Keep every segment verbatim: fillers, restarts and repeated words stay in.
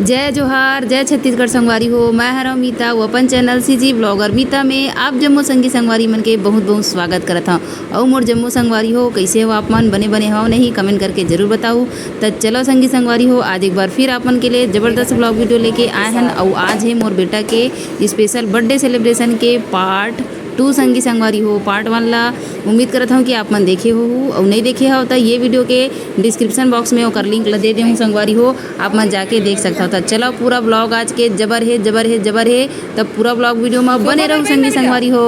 जय जोहार, जय छत्तीसगढ़ संगवारी हो। मैं हरव मीता, वो अपन चैनल सीजी ब्लॉगर मीता में आप जम्मो संगी संगवारी मन के बहुत बहुत स्वागत करत हव। अउ मोर जम्मो संगवारी हो, कइसे हो आप मन? बने बने हव नहीं, कमेंट करके जरूर बताऊ। त चलो संगी संगवारी हो, आज एक बार फिर आप मन के लिए जबरदस्त ब्लॉग वीडियो लेके आए हन। अउ आज है मोर बेटा के स्पेशल बर्थडे सेलिब्रेशन के पार्ट टू संगी संगवारी हो, पार्ट वन ला। उम्मीद करत हूँ कि आप मन देखे हो, अउ नहीं देखे हो तो ये वीडियो के डिस्क्रिप्शन बॉक्स में ओकर लिंक ला दे दे हूँ संगवारी हो, आप मन जाके देख सकता हो। तो चलो, पूरा ब्लॉग आज के जबर है, जबर है, जबर है। तब पूरा ब्लॉग वीडियो में बने रहू संगी संगवारी हो।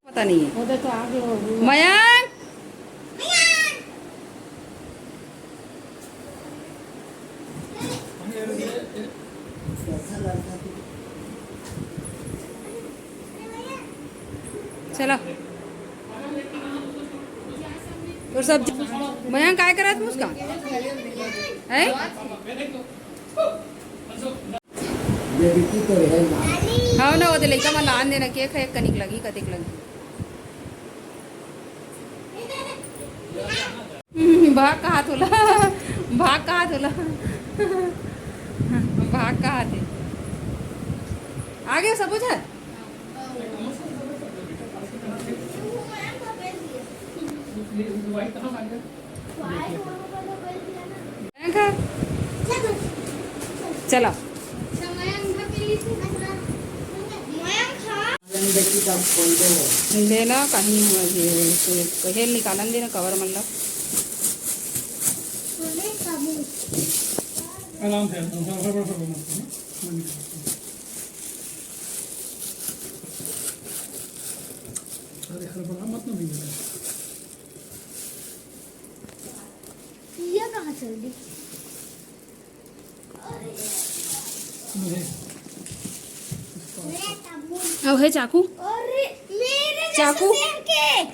पता नहीं है। मयंक। चला। और सब मयंक काय करत मुस्कान? हैं? ये बिट्टी तो है ना। हाँ ना, वो दे लइका मन ला आन देना, केक है, कनिक लगी, कतिक लगी। हम्म, भाग कहा तोला, भाग कहा तोला, भाग कहा थे। आगे सब बुझा। चला। लेना कहीं हुआ जी, तो कहेल निकालन देना कवर मन ला। आराम से, आराम से, हड़बड़, हड़बड़ मत करो। अरे, हड़बड़ा मत ना भैया। ये कहाँ चल दी? अब है चाकू। अरे, मेरे जैसा चाकू। Same cake।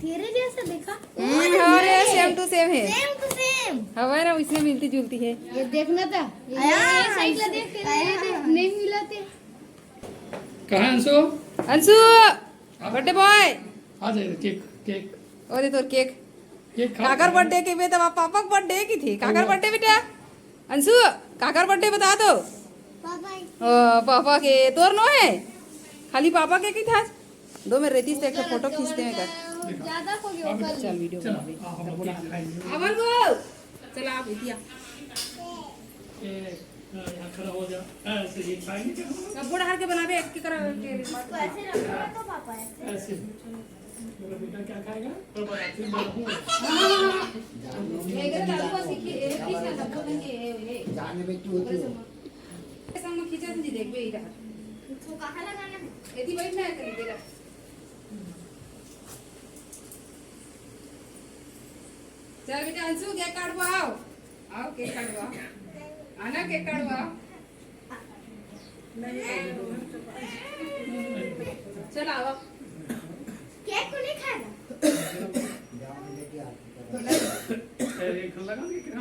तेरे जैसा देखा। हम्म, अरे, same to same है। Same to same। हमारा इसमें मिलती जुलती है। ये देखना था। ये, आया। ये side ला देख, तेरे आया। जैसे नहीं मिला थे। कहाँ अंशु? अंशु, हाँ। Birthday boy। आ जाए, केक, केक। ओ दे तोर केक। केक खा। काकर birthday के बे, तब पापा के birthday की थी। काकर birthday बेटा? अंशु, काकर birthday बता दो। पापा। ओ, पापा के। तोर नो है? खाली पापा के की था? दो में रहती तो एक फोटो खींचते हैं कर। ज्यादा हो गया। चल, वीडियो चलो, बना ले। हाँ, हम लोग केक खाएंगे। अमन वो, चला आप इतिया। ए, हाँ, यहाँ खड़ा हो जा। ऐसे ही खाएंगे क्या हम लोग? सब बूढ़ा हर के बनावे, एक के करा के। इसको ऐसे रखना तो पापा ऐसे। ऐसे। मेरा बेटा क्या खाएगा? तो बड़ा फिर बड़ा हूँ। हाँ, हाँ, हाँ। ये इधर डालो, बस ये, ये खींच ना, सब लोग ये, ये, ये। जाने में क्यों होती हो? संग में खींचा जी, देख बे इधर। इसको कहाँ लगाना है? यदि बैठना है, कहीं इधर। चल बेटा अंशु, केक काटबो, आओ। आओ, केक काटबो, आओ। आना, केक काटबो, आओ। चल, आओ। केक को नहीं खाएगा?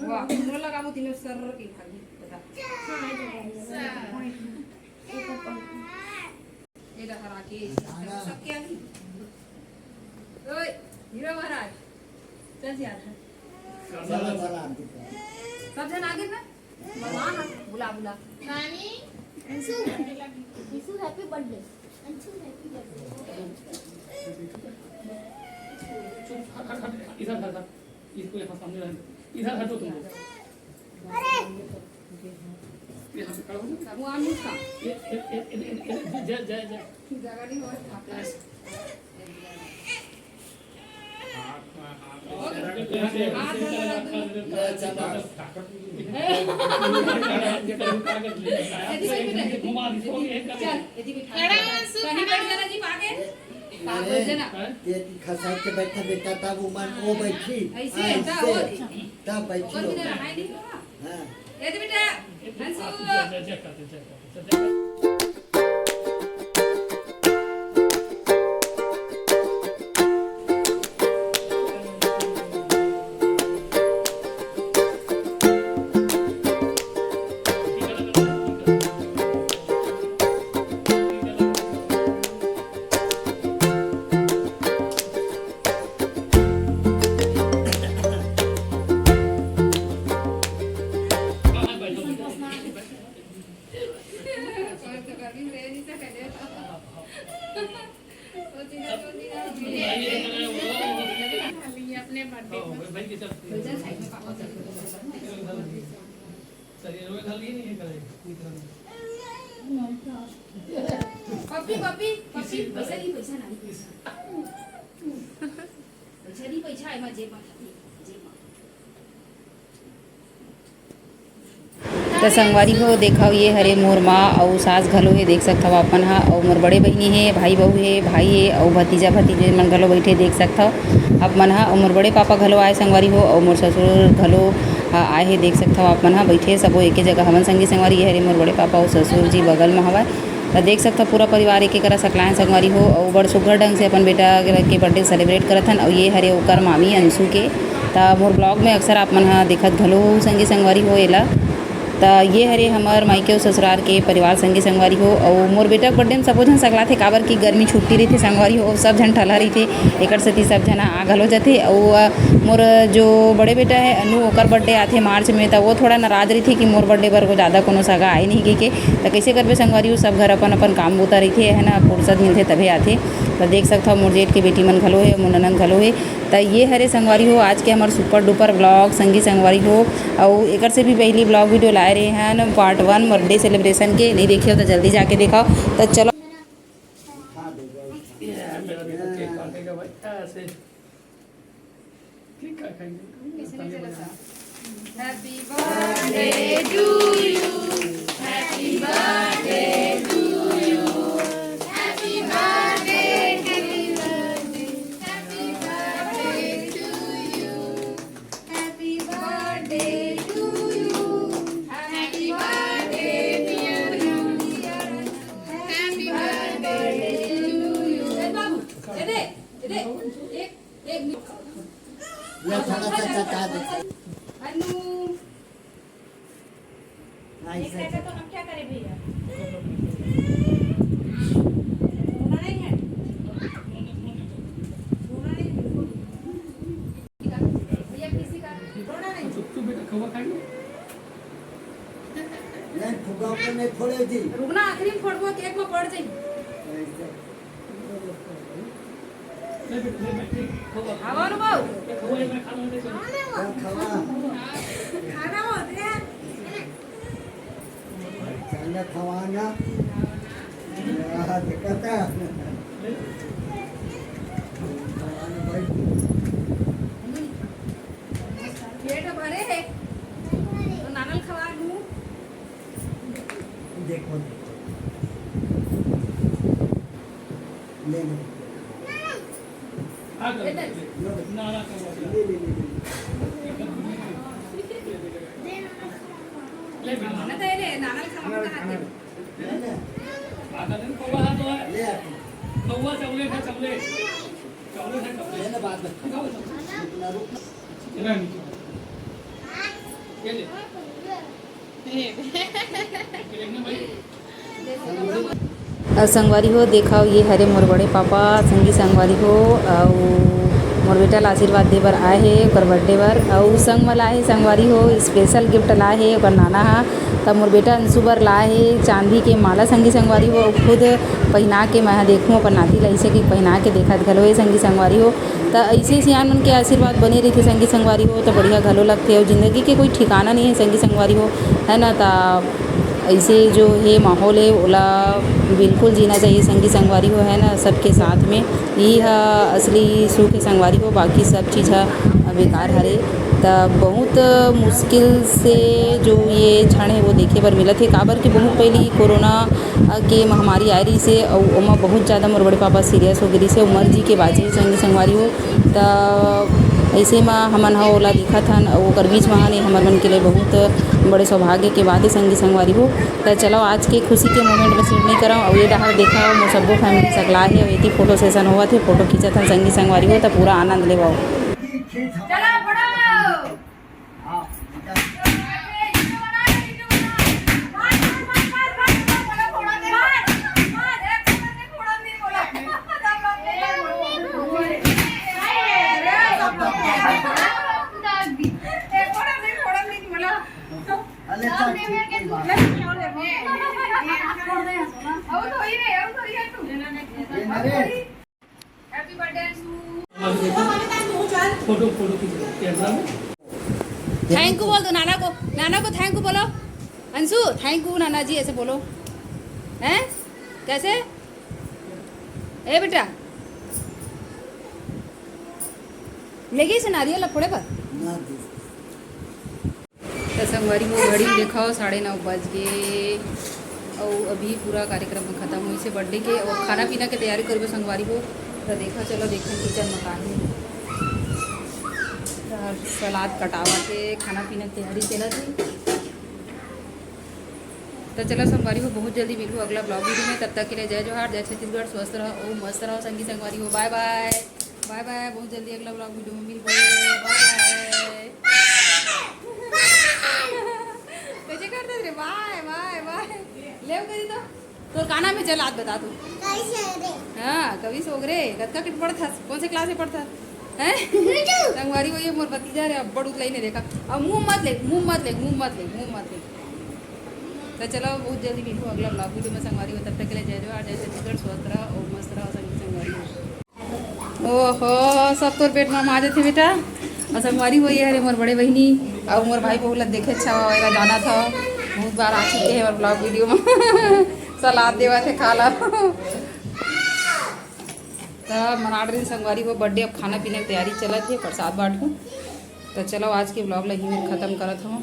वाह, तीनों लगाबो, तीनों सर की खाली, बता। ये डहर आके सबके आगे। ओए, हीरो महाराज, चल जी, आ जा। चलो, चलो, आंटी। सब जन आगे ना? बुला, बुला। नानी, अंशु, अंशु, happy birthday। अंशु, happy birthday। चुप, हट, हट, हट, इधर, इधर, इधर। इसको यहाँ सामने रहने दो। इधर हटो तुम लोग। अरे! ये यहाँ पे खड़ा हो जाओ। वो आम उसका। ये, ये, ये, ये, ये, ये, जय, जय, जय। जगह नहीं हुआ। ऐसे। हाथ में, हाथ में। हाथ में। ले, चला। घुमा दी, इसको ये कर। चल, ये जी बिठा। खड़ा हो, अंशु, कहीं खड़ा बैठ हो। जाना जी, आगे। अरे, ये खसाई के बैठा बेटा, तब उमन वो बैठी। ऐसे, ऐसे। तब वो बैठी ऊपर हो। भी ना, हाय नहीं हुआ। हाँ। ये दे बेटा, अंशु। जय, जय, जय करते, जय करते, जय, जय। हाँ, भाई, भाई के चल। चल, ये लोग घर ही नहीं है, करे। पप्पी, पप्पी, पप्पी, पैसा नहीं, पैसा नहीं। पैसा नहीं, पैसा है, मैं जेब में खाती, जेब में। त संगवारी हो, देखव, ये हरे मोर माँ अउ सास घलो हे, देख सकथव आप मन ह। अउ मोर बड़े बहिनी हे, भाई बहू हे, भाई हे, अउ भतीजा भतीजे मन घलो बइठे, देख सकथव आप मन ह। अउ मोर बड़े पापा घलो आए संगवारी हो, अउ मोर ससुर घलो, आ, आए हे, देख सकथव आप मन ह। बइठे सबो एके जगह हवन संगी संगवारी। ये हरे मोर बड़े पापा अउ ससुर जी बगल म हवय। त देख सकथव पूरा परिवार एके करा सकलायन संगवारी हो, अउ बड़ सुघ्घर ढंग से अपन बेटा के birthday celebrate करत हन। अउ ये हरे ओकर मामी अंशु के। त मोर vlog में अक्सर आप मन ह देखत घलो हो संगी संगवारी हो एला। त ये हरे हमर मायके अउ ससुरार के परिवार संगी संगवारी हो। अउ मोर बेटा के birthday में सबो झन सकलाथे, काबर कि गर्मी छुट्टी रहिथे संगवारी हो, सब झन ठलहा रहिथे, एकर सेती सब झन आ घलो जथे। अउ, अ, मोर जो बड़े बेटा हे अनु, ओकर birthday आथे मार्च में, त वो थोड़ा नाराज रहिथे कि मोर birthday बर को जादा कोनो सगा आए नहीं कहिके। त कइसे करबे संगवारी हो, सब घर अपन अपन काम बूता रहिथे, है ना, फुर्सत मिलथे तभे आथे। त देख सकथव मोर जेठ के बेटी मन घलो हे, मोर ननद घलो हे। त ये हरे संगवारी हो आज के हमर super duper vlog संगी संगवारी हो। अउ एकर से भी पहिली vlog video लाए रहे हन part one birthday celebration के, नहीं देखे हो त जल्दी जाके देखव। त चलो। ये है मेरा बेटा, केक काटेगा भाई, ऐसे। केक काटेंगे। Happy birthday to you. Happy birthday to you. Happy birthday, happy birthday, happy birthday to you. Happy birthday to you. Happy birthday, dear Anusha. Happy birthday to you. ए बाबू, ए दे, ए दे, एक, एक मिनट। ले, थोड़ा सा चटा दे। अनु। नहीं, इसका सर। तो हम क्या करें भैया? रोना नहीं है? रोना नहीं, बिल्कुल। भैया, किसी का रोना नहीं। तू, तू बेटा खवा खाएंगे? नहीं, फुग्गा ऊपर नहीं फोड़े जी। रुकना, आखिरी में फोड़बो, केक में पड़ जाई। ऐसे। आवा ना बाऊ। खाना होते हैं। चल खवाना। यार, कहता। खवाना भाई। पेट भरे है। तो नानल खवा दूँ। देखो, देखो। ले, ले। आ गए। ना, ना, ले, ले, ले, ले। ले, ले। ना, तो ये ले, नाना के सामान कहाँ थे? ले, ले। आ गए, कौवा हाथ धोआ है। ले आ तू। कौवा चॉकलेट है, चॉकलेट। चॉकलेट है, चॉकलेट। ले, ले, बाद में। दिखाओ, चॉकलेट। रुकना, रुकना। ले, नीचे। ये ले। अ, संगवारी हो, देखव, ये हरे मोर बड़े पापा, संगी संगवारी हो, अउ मोर बेटा ला आशीर्वाद दे बर आए हे ओकर birthday बर, अउ संग म लाए हे संगवारी हो, special gift लाए हे ओकर नाना ह। त मोर बेटा अंशु बर लाए हे चांदी के माला, संगी संगवारी हो, अउ खुद पहिना के मैं ह देखहूँ अपन नाती ला, अइसे कि पहिना के देखत घलो हे संगी संगवारी हो। त अइसे सियान मन के आशीर्वाद बने रहिथे संगी संगवारी हो, त बढ़िया घलो लगथे। अउ जिंदगी के कोई ठिकाना नहीं है संगी संगवारी हो, है ना? त अइसे जो हे माहौल हे, ओला बिल्कुल जीना चाहिए संगी संगवारी हो, है ना? सबके साथ में यही ह असली सुख हे संगवारी हो, बाकी सब चीज़ ह बेकार हरे। त बहुत मुश्किल से जो ये क्षण हे, वो देखे बर मिलत हे, काबर कि बहुत पहली कोरोना के महामारी आए रहिस हे, अउ ओमा बहुत ज़्यादा मोर बड़े पापा serious हो गे रहिस हे, अउ मर जी के बाँचे हे संगी संगवारी हो। त अइसे म हमन ह ओला देखत हन, अउ ओकर बीच म हन, ये हमर मन के लिए बहुत बड़े सौभाग्य के बात हे संगी संगवारी हो। त चलो, आज के खुशी के moment में share नइ करव, अउ ये डहर देखव, मोर सब्बो family सकला हे, अउ एती photo session होवत हे, photo खींचत हन संगी संगवारी हो, त पूरा आनंद लेवव। चलो, बढ़ाओ। फोटो, फोटो खींच रहे हैं कैमरा में। थैंक यू बोल दो नाना को, नाना को थैंक यू बोलो। अंशु, थैंक यू नाना जी, ऐसे बोलो। हैं? कैसे? ए बेटा, लेगी से नारियल ला फोड़े बर। तो संगवारी हो, घड़ी में देखो, साढ़े नौ बज गए। और अभी पूरा कार्यक्रम ह खत्म होइस हे बर्थडे के, और खाना पीना के तैयारी करबो संगवारी हो। तो देखा, चलो देखो किचन में का हे। तो सलाद कटावत हे, खाना पीना के तैयारी चलत हे। तो चलो संगवारी हो, बहुत जल्दी मिलू अगला ब्लॉग वीडियो में। तब तक के लिए जय जोहार, जय छत्तीसगढ़, स्वस्थ रहो, मस्त रहो संगी संगवारी हो। बाय बाय, बाय बाय, बहुत जल्दी अगला ब्लॉग वीडियो में मिलबो। बाय बाय। कैसे करते रे? बाय बाय बाय। ले करी तो तोर का नाम हे, चल आज बता तू। कैसे रे? हाँ, कवि सोगरे, कतका के पढ़त हस? कौन से क्लास में पढ़त हस? हैं? संगवारी हो, ये मोर भतीजा रे, अब्बड़ उतलाई ने देखा। अब मुंह मत ले, मुंह मत ले, मुंह मत ले, मुंह मत ले। तो चलो, बहुत जल्दी मिलू अगला ब्लॉग वीडियो में संगवारी हो। तब तक के लिए जय जोहार, जय छत्तीसगढ़, स्वस्थ रहो और मस्त रहो संगी संगवारी हो। ओहो, सब तोर पेट में आ जाथे बेटा। और संगवारी हो, ये हरे मोर बड़े बहिनी और मोर भाई बहू ला देखे अच्छा वाला जाना था। बहुत बार आ चुके हैं और ब्लॉग वीडियो में सलाद देवा थे खा ला। तो मनाड़ रही संगवारी हो बर्थडे, अब खाना पीना की तैयारी चलत हे, प्रसाद बांटू। तो चलो आज के ब्लॉग ला यहीं खत्म करत हूँ।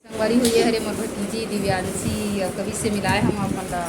संगवारी हो, ये हरे मोर भतीजी दिव्यांशी, अउ कवि से मिलाए हम अपन ला।